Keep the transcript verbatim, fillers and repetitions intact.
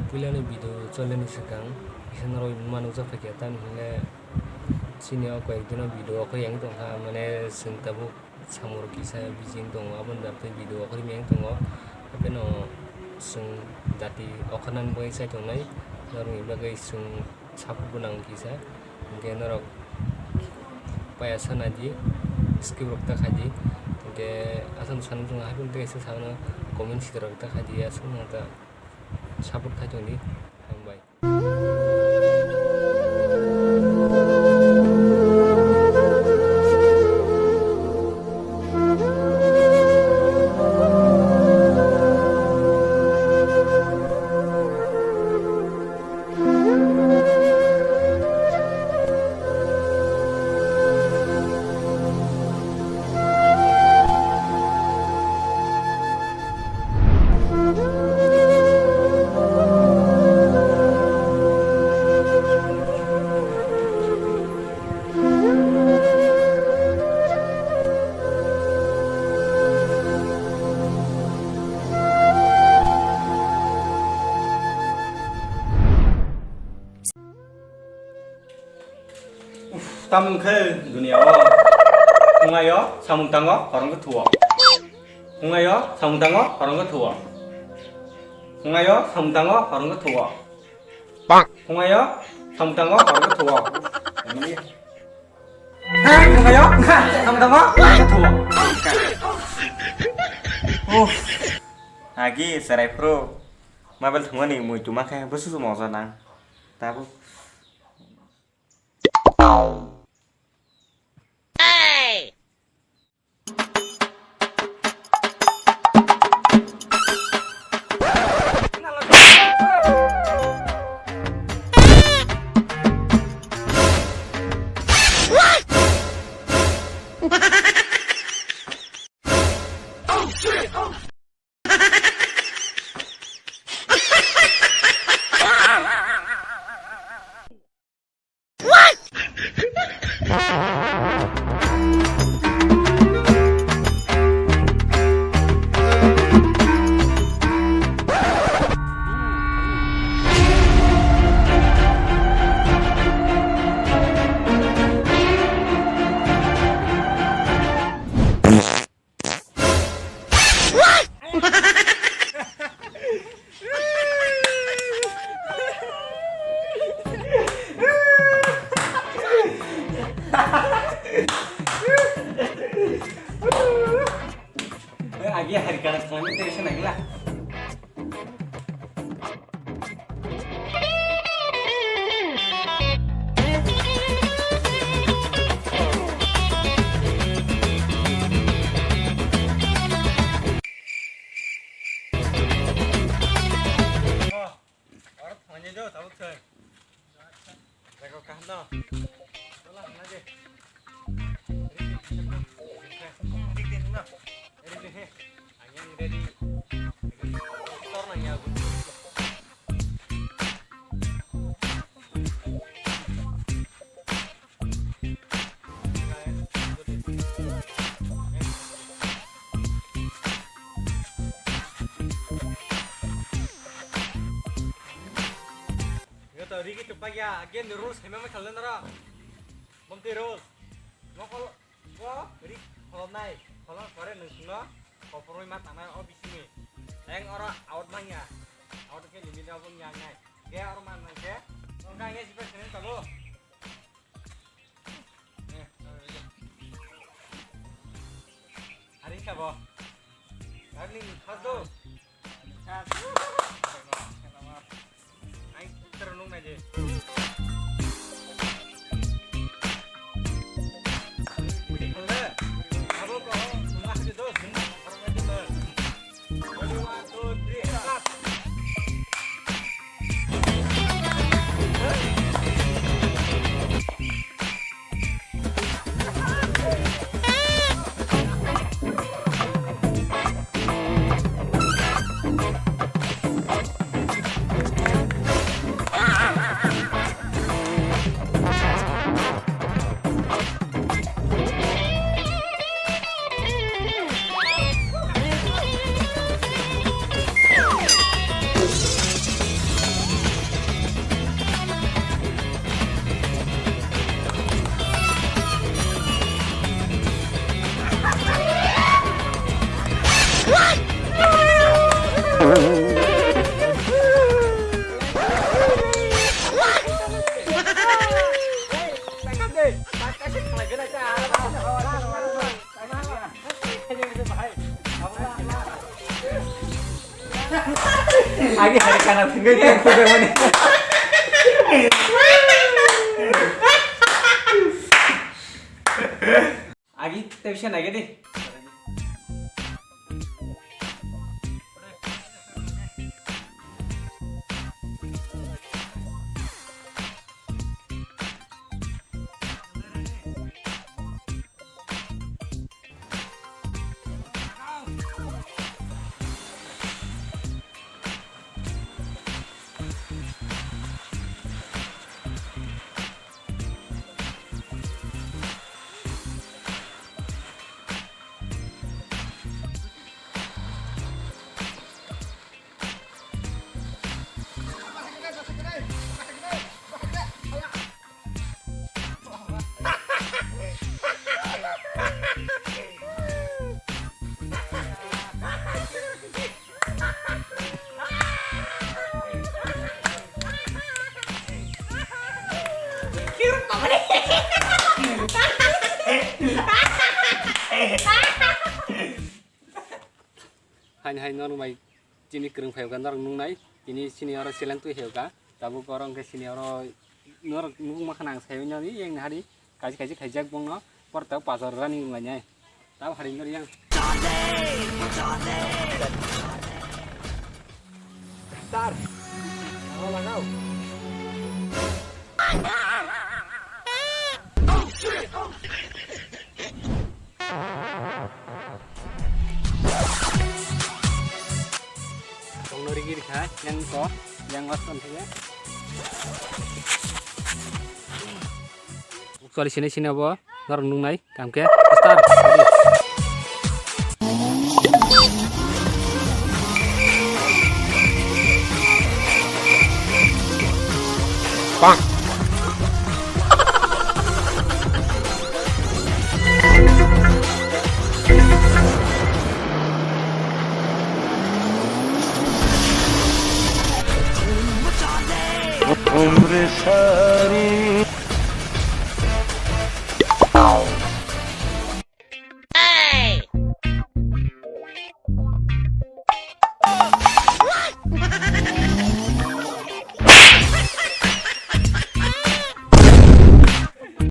Puilani video choleni swkang kisa norok ma nukjak phaikha, tamni hwnle chini o koyek dino video okhor yang tongkha, mane chwng tabuk samung rok kisa busy wng tongo, aboni bagwi video okhorwi yang tongo. Hapheno chwng jati okhornani bagwi chai tongnai, norokni bagwi chwng support gwnang kisa, hinkhe norok paya sana di, skip rok ta khaidi, hinkhe aswk sanwi tongo, hapheno tei kaisa sanw comment sitra rok ta khaidi, aswk no ta support khai tongdi, hambai. Uff, tamung khe dunia o. Phungaio samung tango, horong khe thuo. Phungaio samung tango, horong khe thuo. Phungaio samung tango, horong khe thuo. Phungaio samung tango, horong khe thuo. Hei, phungaio samung tango, horong khe thuo. Uff. Agi, serai phuru. Mobile thwngmani muitu mankhe bwswk se moja nang. Tabuk. Agi hari kana kami terus nagila. Oro thangni do tabuk thai. Jaga kaham no. Wala hana je. Ready, ready, ready, ready, ready. Ang yang ready. Tor nang ya. Yo to rigi tupak ya, again the rules hema me khalna nara. Bomti rules. Mo kol, mo rig kholnai, kholna pore nung sungno, koporoi ma tanai o bisini. Leng oro out mangya, out ke limit abo nyangnai. Ke oro man nang ke, nong ka nge sipa senen tabo. Haring sabo. Haring sabo. Ai, terunung aja. Abo ko, nungah aja dos, nungah, orang aja dos. Hari kana thangwi tei khujak mani. Agi tei bisa nai gede. Hain hain norok bai chini kwrwng phai kha norok nuknai, tini chini oro seleng twi hai kha, tabuk oro hwnkhe chini oro norok nukma khana ang sai manya yang hari kaisa kaisa khaijak bongno porta bazar running wnglainai. Tamo hari wngkha yang. Star. Ano lagao. Tongno rigi rikha, yang ko, yang os kon thaya. Actually, sini sini abo, norok nungnai, kam khe, start. Bang.